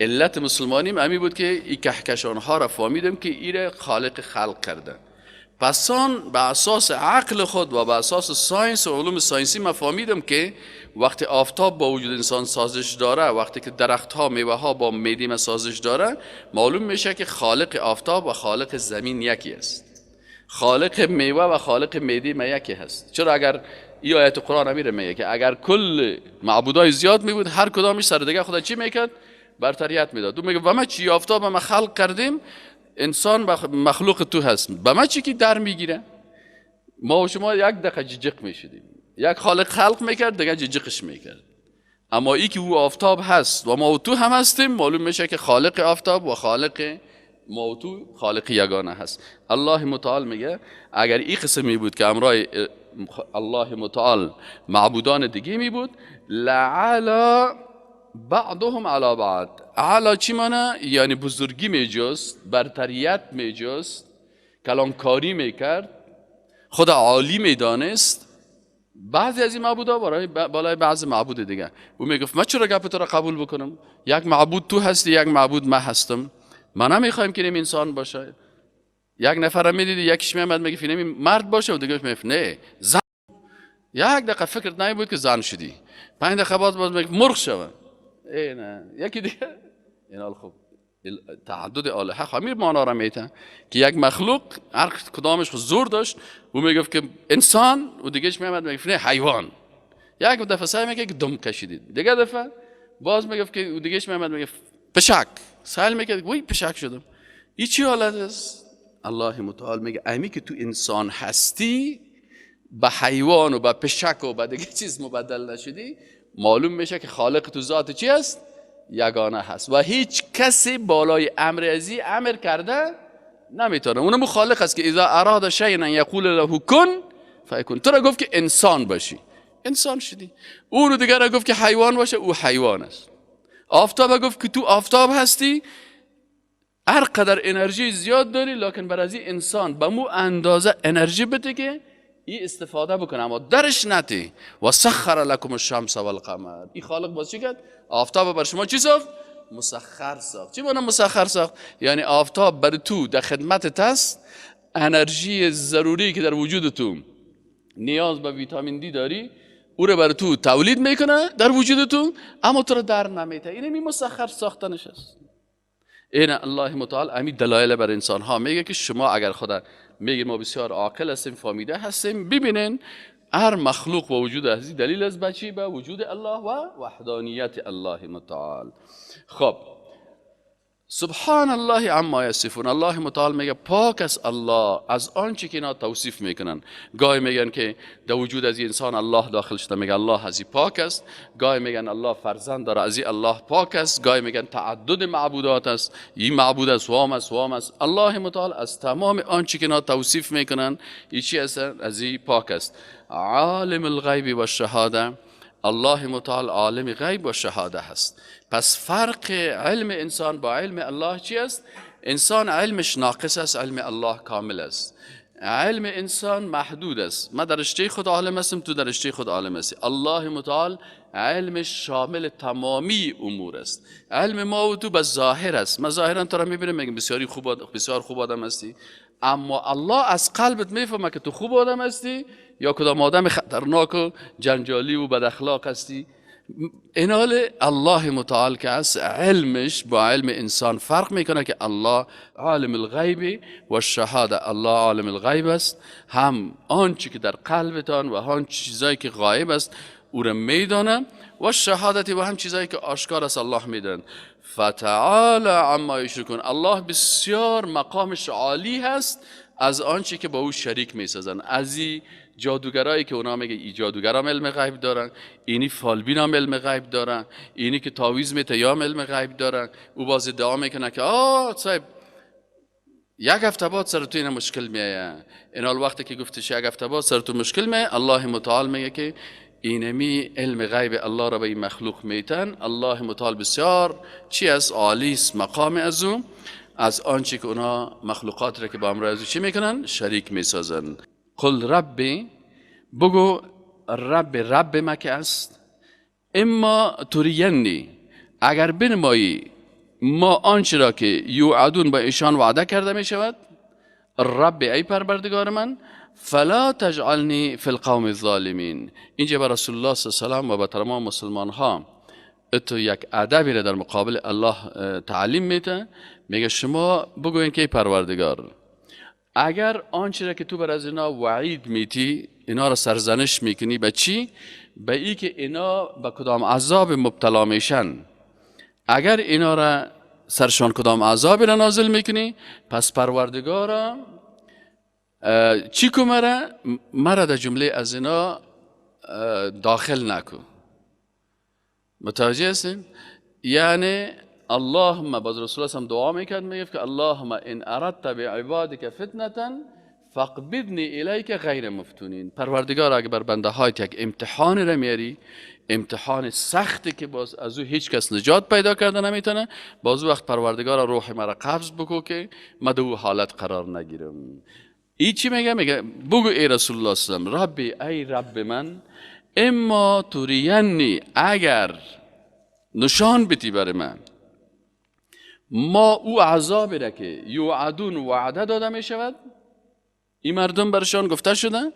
علت مسلمانیم امی بود که این کهکشان ها را فهمیدم که ایره خالق خلق کرده. پسان به اساس عقل خود و به اساس science و علوم science ی من فهمیدم که وقتی آفتاب با وجود انسان سازش داره، وقتی که درخت ها میوه ها با میدیم سازش داره، معلوم میشه که خالق آفتاب و خالق زمین یکی است. خالق میوه و خالق معده ما یکی هست. چرا اگر این آیت قرآن میره میگه که اگر کل معبودای زیاد می بود هر کدامش سر دیگه خدا چی میکرد؟ برتریت میداد. او میگه و ما چی آفتاب ما خلق کردیم، انسان مخلوق تو هست، به ما چی که در میگیره؟ ما و شما یک دقیقه جیجق میشدیم، یک خالق خلق میکرد دیگه جیجقش میکرد. اما ای که او آفتاب هست و ما و تو هم هستیم، معلوم میشه که خالق آفتاب و خالق ما و تو خالق یگانه هست. الله متعال میگه اگر این قسمی بود که امرای الله متعال معبودان دیگه می بود، لعلا بعضهم علی بعض. علا چی معنی؟ یعنی بزرگی میجست، برتریت میجست، کلانکاری میکرد، خدا عالی میدانست. بعضی از این معبودا برای بالای بعض معبود دیگه. او میگفت من چرا گپ تو را قبول بکنم؟ یک معبود تو هستی، یک معبود من هستم. من نمیخوایم که این انسان باشه. یک نفر میدیدی یکیش میامد میگه اینم مرد باشه و دیگه میگفت نه زن. یک دقیقه فکر نمی بود که زن شدی. 5 دقیقه بعد باز میگفت مرغ شوه. ای نه یکی دیگه. این خب تعدد الهه خمیر معنا را میته که یک مخلوق هر کدامش زور داشت و میگفت که انسان و دیگهش میامد میگفت نه حیوان. یک دفعه سعی میکرد که دم کشیدید، دیگه دفعه باز میگفت که و دیگهش میامد میگفت پشک، سعی میکرد وای پشک شدم. این چی حالت است؟ الله متعال میگه امی که تو انسان هستی به حیوان و به پشک و به دیگه چیز مبدل نشدی، معلوم میشه که خالق تو ذات چی است؟ یگانه هست و هیچ کسی بالای امر ازی امر کرده نمیتونه. اونم خالق است که اذا اراد شیئا یقول له کن فیکون. تو را گفت که انسان باشی، انسان شدی. اونو دیگه را گفت که حیوان باشه، او حیوان است. آفتاب گفت که تو آفتاب هستی، هر قدر انرژی زیاد داری، لکن بر از انسان به مو اندازه انرژی بده که ای استفاده بکنه، اما درش نتی. و سخر لکم الشمس والقمر. این خالق باز چی کرد؟ آفتاب بر شما چی ساخت؟ مسخر ساخت. چی معنی مسخر ساخت؟ یعنی آفتاب بر تو در خدمت است، انرژی ضروری که در وجود تو نیاز به ویتامین دی داری او رو بر تو تولید میکنه در وجود تو، اما تو رو در نمیته. اینه می مسخر ساختنش است. این الله متعال امی دلایل بر انسان ها میگه که شما اگر خدا میگه ما بسیار عاقل هستیم، فهمیده هستیم، ببینین هر مخلوق و وجود هستی دلیل از بچی به وجود الله و وحدانیت الله متعال. خب سبحان الله عما یصفون. الله متعال میگه پاک است الله از آنچه که اینا توصیف میکنن. گاهی میگن که در وجود از انسان الله داخل شده، میگه الله از پاک است. گاهی میگن الله فرزند داره، از الله پاک است. گاهی میگن تعدد معبودات است، این معبود است وام است وام است. الله متعال از تمام آنچه که اینا توصیف میکنن این چی است؟ از این پاک است. عالم الغیب و الشهاده. الله متعال عالم غیب و شهاده هست. پس فرق علم انسان با علم الله چی است؟ انسان علمش ناقص است، علم الله کامل است. علم انسان محدود است. ما در رشته خود عالم هستم، تو در رشته خود عالم هستی. الله متعال علمش شامل تمامی امور است. علم ما و تو به ظاهر است. ما ظاهرا تو را میبینیم میگیم بسیاری خوب، بسیار خوب آدم هستی، اما الله از قلبت میفهمه که تو خوب آدم هستی یا کدام آدم خطرناک و جنجالی و بد اخلاق هستی. این حال الله متعال که است علمش با علم انسان فرق میکنه که الله عالم الغیب و الشهاده. الله عالم الغیب است، هم آنچه که در قلبتان و هم چیزایی که غایب است او را میدانه، و شهادت و هم چیزایی که آشکار است الله میدانه. فتعالی عما یشرکون. الله بسیار مقامش عالی هست از آنچه که با او شریک میسازن. از این جادوگرایی که اونا میگه ای جادوگرام علم غیب دارن، اینی فالبین هم علم غیب دارن، اینی که تعویذ میته یا علم غیب دارن. او باز ادعا میکنه که آه صاحب یک هفته بعد سر تو این مشکل میایه. این حال وقتی که گفتش یک هفته بعد سر تو مشکل میایه، الله متعال میگه که اینمی علم غیب الله را به این مخلوق میتن. الله متعال بسیار چی است؟ عالی است مقام از او، از آنچه که اونا مخلوقات را که با امر از او چی میکنن؟ شریک میسازن. قل ربی، بگو رب، رب ما که است، اما ترینی، اگر بنمایی ما آنچه را که یوعدون با ایشان وعده کرده می شود، رب ای پروردگار من، فلا تجعلنی فی القوم الظالمین. اینجا به رسول الله صلی الله علیه و سلم و به تمام مسلمان ها تو یک ادبی را در مقابل الله تعلیم میده. میگه شما بگوین که ای پروردگار، اگر آنچه را که تو بر از اینا وعید میتی، اینا را سرزنش میکنی به چی؟ به ای که اینا به کدام عذاب مبتلا میشن، اگر اینا را سرشان کدام عذاب را نازل میکنی، پس پروردگارا چی کو مرا در جمله از اینا داخل نکو. متوجه هستین؟ یعنی اللهم، باز رسول الله هم دعا میکرد، میگفت که اللهم ان اردت بعبادک فتنة فاقبضنی الیک غیر مفتونین. پروردگار اگر بر بنده هایت یک امتحان را میاری، امتحان سختی که باز از او هیچ کس نجات پیدا کرده نمیتونه، باز وقت پروردگار روح مرا قبض بکو که ما در او حالت قرار نگیرم. ای چی میگه؟ میگه بگو ای رسول الله صلی الله علیه و سلم، ربی ای رب من، اما ترینی، اگر نشان بتی بر من ما او عذاب را که یوعدون وعده داده می شود، این مردم برشان گفته شده،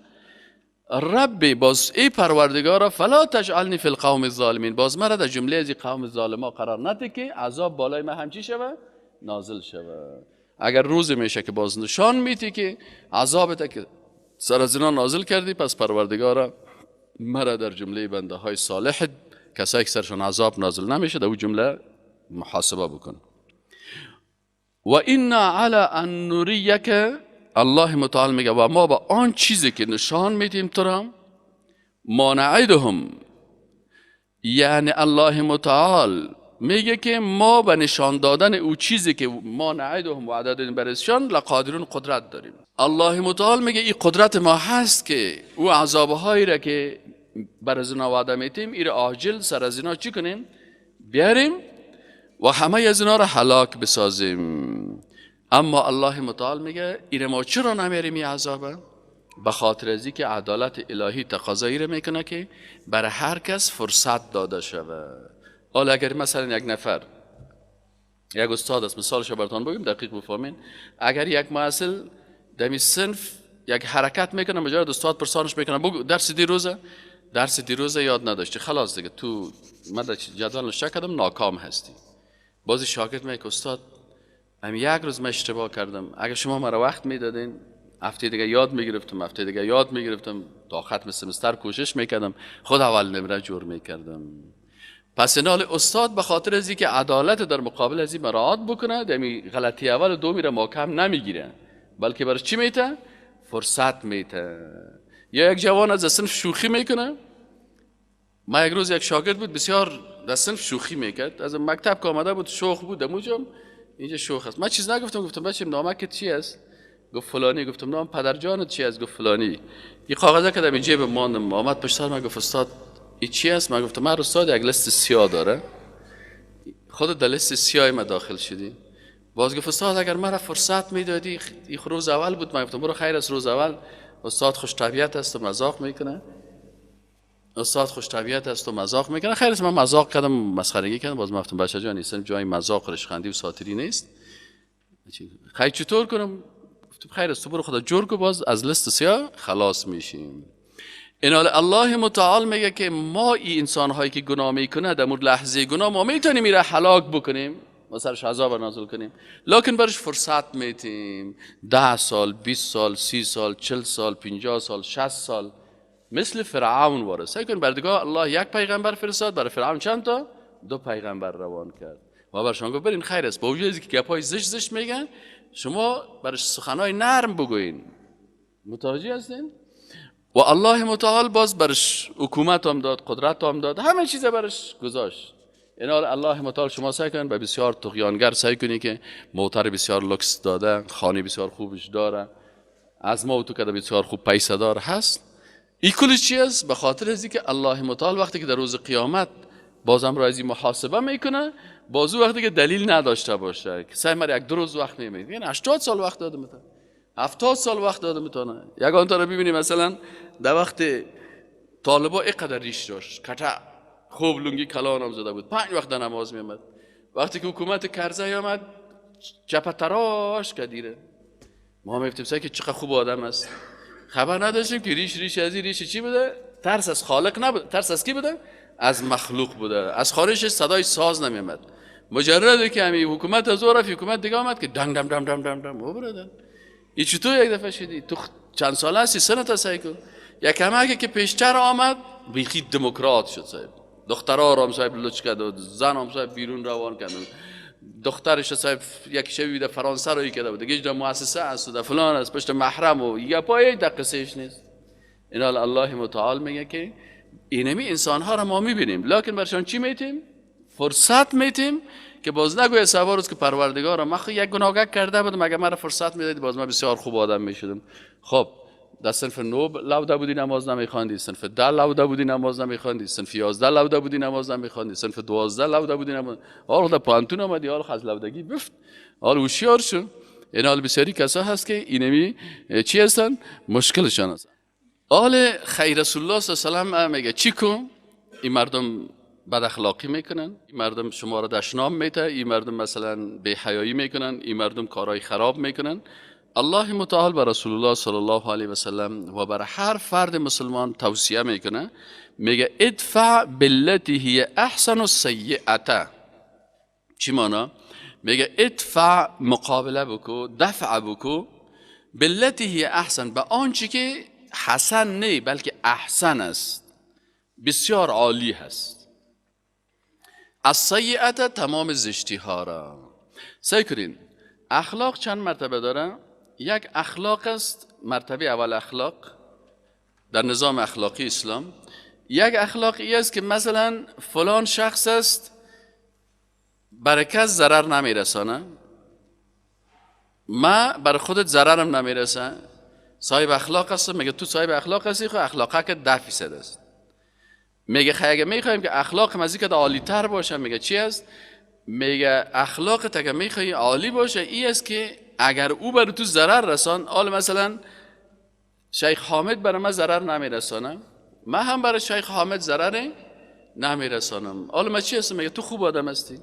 ربی باز ای پروردگارا فلا تجعلنی فی القوم الظالمین، باز مرا در جمله از این قوم ظالما قرار نده که عذاب بالای من همچی شود، نازل شود. اگر روز میشه که باز نشان میتی که عذابت که سر از اینا نازل کردی، پس پروردگارا مرا در جمله بنده های صالح، کسایی که سرشان عذاب نازل نمیشه، در او جمله محاسبه بکن. و اینا علی ان نریک، الله متعال میگه و ما با آن چیزی که نشان میدیم تو را، ما نعدهم، یعنی الله متعال میگه که ما به نشان دادن او چیزی که ما نعدهم وعده دادیم برشان لقادرون، قدرت داریم. الله متعال میگه این قدرت ما هست که او عذابهایی را که بر از اینا وعده میتیم، این را عاجل سر از اینا چی کنیم؟ بیاریم و همه از اینا را هلاک بسازیم. اما الله متعال میگه این ما چرا نمیاریم این عذابه؟ به خاطر از که عدالت الهی تقاضایی را میکنه که بر هر کس فرصت داده شود. حالا اگر مثلا یک نفر، یک استاد است، مثالش براتون بگم دقیق بفهمین، اگر یک محصل دمی صنف یک حرکت میکنه، مجرد استاد پرسانش میکنه بگو درس دیروزه، درس دیروزه یاد نداشتی، خلاص دیگه تو من در جدول نوشته کردم ناکام هستی. باز شاگرد میگه استاد من یک روز من اشتباه کردم، اگر شما مرا وقت میدادین هفته دیگه یاد میگرفتم، هفته دیگه یاد میگرفتم، تا ختم سمستر کوشش میکردم، خود اول نمره جور میکردم. پس اینال استاد به خاطر از اینکه عدالت در مقابل از این مراعات بکنه، دمی غلطی اول و دومی را محکم نمیگیره، بلکه برای چی میته؟ فرصت میته. یا یک جوان از صنف شوخی میکنه. ما یک روز یک شاگرد بود بسیار در صنف شوخی میکرد، از مکتب که آمده بود شوخ بود، دموجم اینجا شوخ است. من چیز نگفتم، گفتم بچه نامک چی است؟ گفت فلانی. گفتم نام پدرجانت چی است؟ گفت فلانی. یه کاغذ که در جیب ماندم، آمد پشت سر من گفت استاد این چی است؟ من گفتم من استاد یک لیست سیاه داره، خود در لیست سیاه ما داخل شدی. باز گفت استاد اگر مرا فرصت میدادی، این روز اول بود. من گفتم برو خیر است، روز اول استاد خوش طبیعت است و مذاق میکنه، استاد خوش طبیعت است و مذاق میکنه، خیر است. من مذاق کردم، مسخرگی کردم. باز من گفتم بچه جان نیستم جای مذاق رشخندی و ساتری نیست، خیر چطور کنم؟ گفتم خیر است، تو برو خدا جور کو، باز از لیست سیاه خلاص میشیم. این الله متعال میگه که ما این انسان هایی که گناه میکنه در مورد لحظه گناه ما میتونیم میره هلاک بکنیم و سرش عذاب نازل کنیم، لکن برش فرصت میتیم، 10 سال، 20 سال، 30 سال، 40 سال، 50 سال، 60 سال، مثل فرعون واره. سعی کن بردگاه الله یک پیغمبر فرستاد، برای فرعون چند تا؟ 2 پیغمبر روان کرد و برشان گفت برین خیر است. با وجود که گپای زشت زشت میگن، شما برش سخنای نرم بگوین. متوجه هستین؟ و الله متعال باز برش حکومت هم داد، قدرت هم داد، همه چیز برش گذاشت. اینا الله متعال شما سعی کنین به بسیار طغیانگر سعی کنی که موتر بسیار لوکس داده، خانه بسیار خوبش داره، از ما و تو که بسیار خوب پیسه دار هست. این کلش چی است؟ به خاطر از اینکه الله متعال وقتی که در روز قیامت بازم را از این محاسبه میکنه، بازو وقتی که دلیل نداشته باشه که سعی مر 1-2 روز وقت نمیده، یعنی 80 سال وقت داده میتونه، 70 سال وقت داده میتونه. یگان تا رو ببینی مثلا در وقت طالبا اینقدر ریش داشت، کتا خوب لنگی کلان هم زده بود، 5 وقت در نماز میامد. وقتی که حکومت کرزی آمد چپه تراش کدیره، ما میگفتیم سعی که چقدر خوب آدم است، خبر نداشتیم که ریش از این ریش چی بوده؟ ترس از خالق نبوده، ترس از کی بوده؟ از مخلوق بوده. از خارجش صدای ساز نمیامد. مجرد که همین حکومت از او رفت، حکومت دیگه آمد که دنگ دم دم دم دم دم او برادر. ای چطور یک دفعه شدی؟ تو چند ساله هستی؟ سنت سعی کن. یک همه که پیشتر آمد بیخی دموکرات شد صاحب. دخترها را هم صاحب لچ کرد و زن هم صاحب بیرون روان کرد. دخترش صاحب یک شبی در فرانسه رو کرده بود، دیگه در مؤسسه است و در فلان است، پشت محرم و یه پای در قصهش نیست. این الله متعال میگه که اینمی انسان ها را ما میبینیم، لکن برشان چی میتیم؟ فرصت میتیم که باز نگوید سوار روز که پروردگارا من خو یک گناه کرده بودم، اگر مرا فرصت میدادی باز من بسیار خوب آدم میشدم. خب در صنف 9 لوده بودی نماز نمیخواندی، صنف 10 لوده بودی نماز نمیخواندی، صنف 11 لوده بودی نماز نمیخواندی، صنف 12 لوده بودی نماز، حالا در پانتون آمدی، حالا از لودگی بفت، حالا هوشیار شو. این حال بسیاری کسا هست که اینمی چی هستن؟ مشکلشان هست. حال خیر رسول الله صلی الله علیه و سلم میگه چی کن؟ این مردم بد اخلاقی میکنن، این مردم شما را دشنام میته، این مردم مثلا بی حیایی میکنن، این مردم کارهای خراب میکنن. الله متعال بر رسول الله صلی الله علیه و سلم و بر هر فرد مسلمان توصیه میکنه، میگه ادفع بالتي هي احسن السیئه. چی مانا؟ میگه ادفع مقابله بکو، دفع بکو، بالتي هي احسن، به آنچه که حسن نه بلکه احسن است، بسیار عالی هست. السیئه تمام زشتی ها را. سعی کنین اخلاق چند مرتبه داره؟ یک اخلاق است، مرتبه اول اخلاق در نظام اخلاقی اسلام. یک اخلاقی است که مثلا فلان شخص است برای کس ضرر نمیرسانه، ما بر خودت ضررم نمیرسه، صاحب اخلاق است. میگه تو صاحب اخلاق هستی، خب اخلاقه که 10% است. میگه خیلی اگه میخوایم که اخلاق مزی که عالی تر باشه، میگه چی است؟ میگه اخلاق تا که میخوای عالی باشه ای است که اگر او بر تو ضرر رسان، حال مثلا شیخ حامد برای من ضرر نمیرسانه، من هم برای شیخ حامد ضرر نمیرسانم. حال من چی هستم؟ میگه تو خوب آدم هستی.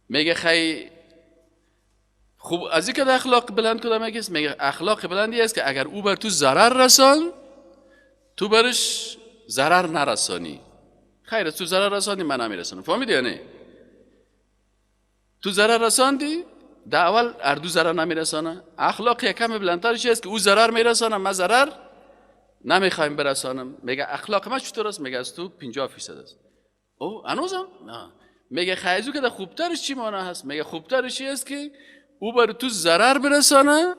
میگه خیلی خوب از اینکه اخلاق بلند کدام است؟ میگه اخلاق بلندی است که اگر او بر تو ضرر رسان، تو برش ضرر نرسانی. خیر تو ضرر رساندی من نمیرسانم. فهمیدی یا نه؟ تو ضرر رساندی در اول اردو ضرر نمیرسانه. اخلاق یکم بلندترش است که او ضرر میرسانه، من ضرر نمیخوایم برسانم. میگه اخلاق من چطور است؟ میگه از تو 50% است. او هنوزم نه. میگه خیزو که در خوبترش چی معنی هست؟ میگه خوبترش است که او بر تو ضرر برسانه،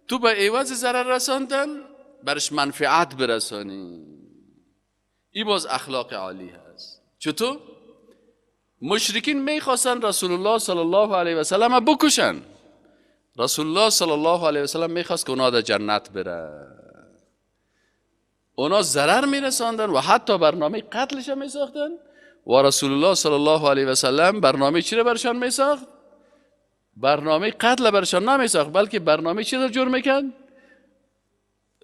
تو به عوض ضرر رساندن برش منفعت برسانی. ای باز اخلاق عالی هست. چطور؟ مشرکین میخواستن رسول الله صلی الله علیه و سلم بکشن. رسول الله صلی الله علیه و سلم میخواست که اونا در جنت بره. اونا ضرر میرساندن و حتی برنامه قتلش هم میساختن و رسول الله صلی الله علیه و سلم برنامه چی رو برشان میساخت؟ برنامه قتل برشان نمیساخت، بلکه برنامه چی رو جور میکرد؟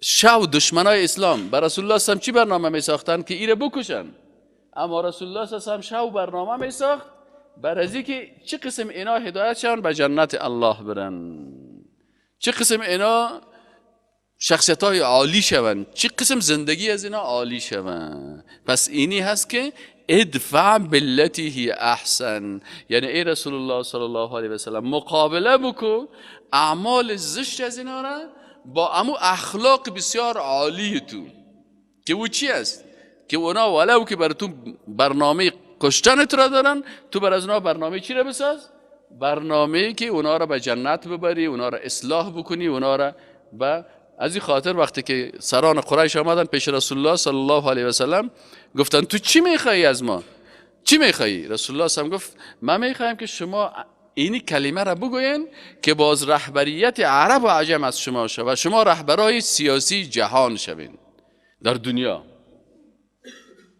شو دشمنای اسلام بر رسول الله صلی الله علیه و سلم چی برنامه میساختن؟ که ایره بکشن. اما رسول الله صلی الله علیه و سلم شو برنامه میساخت بر از اینکه چه قسم اینا هدایت شون به جنت الله برن، چه قسم اینا شخصیت های عالی شون، چه قسم زندگی از اینا عالی شون. پس اینی هست که ادفع بالتي هي احسن، یعنی ای رسول الله صلی الله علیه و سلم مقابله بکو اعمال زشت از اینا را با امو اخلاق بسیار عالی تو، که او چی است؟ که اونا ولو که بر تو برنامه کشتنت را دارن، تو بر از اونا برنامه چی را بساز؟ برنامه که اونا را به جنت ببری، اونا را اصلاح بکنی، اونا را به از این خاطر وقتی که سران قریش آمدن پیش رسول الله صلی الله علیه و سلم گفتن تو چی میخوایی از ما؟ چی میخوایی؟ رسول الله صلی الله علیه و سلم گفت من میخوایم که شما اینی کلمه را بگوین که باز رهبریت عرب و عجم از شما شود و شما رهبرای سیاسی جهان شوین در دنیا.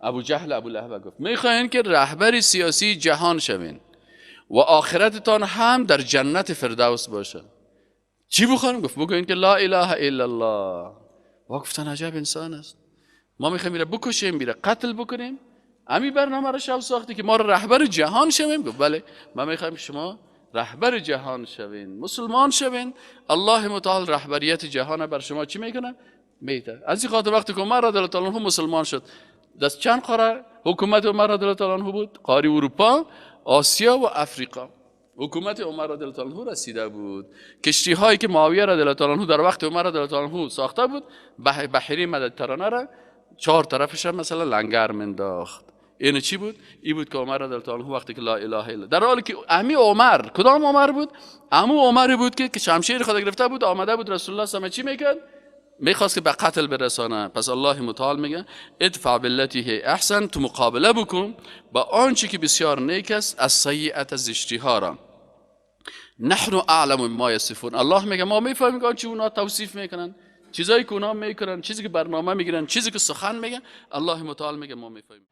ابو جهل ابو لهب گفت میخواین که رهبر سیاسی جهان شوین و آخرتتان هم در جنت فردوس باشه. چی بخوانم؟ گفت بگوین که لا اله الا الله. و گفتن عجب انسان است، ما میخوایم میره بکشیم، میره قتل بکنیم، امی برنامه را شب ساختی که ما را رهبر جهان شویم. گفت بله ما میخوایم شما رهبر جهان شوین، مسلمان شوین، الله متعال رهبریت جهان بر شما چی میکنه؟ میده. از این خاطر وقتی که عمر رضی الله عنه مسلمان شد، دست چند قاره حکومت عمر رضی الله عنه بود؟ قاره اروپا، آسیا و افریقا. حکومت عمر رضی الله عنه رسیده بود. کشتی هایی که معاویه رضی الله عنه در وقت عمر رضی الله عنه ساخته بود، بحیره مدیترانه را چهار طرفش هم مثلا لنگر منداخت. این چی بود؟ این بود که عمر رضی الله عنه وقتی که لا اله الا، در حالی که امی عمر، کدام عمر بود؟ امو عمر بود که شمشیر خود گرفته بود، آمده بود رسول الله صلی الله علیه و چی میکرد؟ میخواست که به قتل برسانه. پس الله متعال میگه ادفع بالتی هی احسن، تو مقابله بکن با آنچه که بسیار نیک است، از سیئت، زشتی ها را. نحن اعلم ما یصفون، الله میگه ما میفهمیم که آنچه اونا توصیف میکنن، چیزایی که اونا میکنن، چیزی که برنامه میگیرن، چیزی که سخن میگن، الله متعال میگه ما میفهمیم.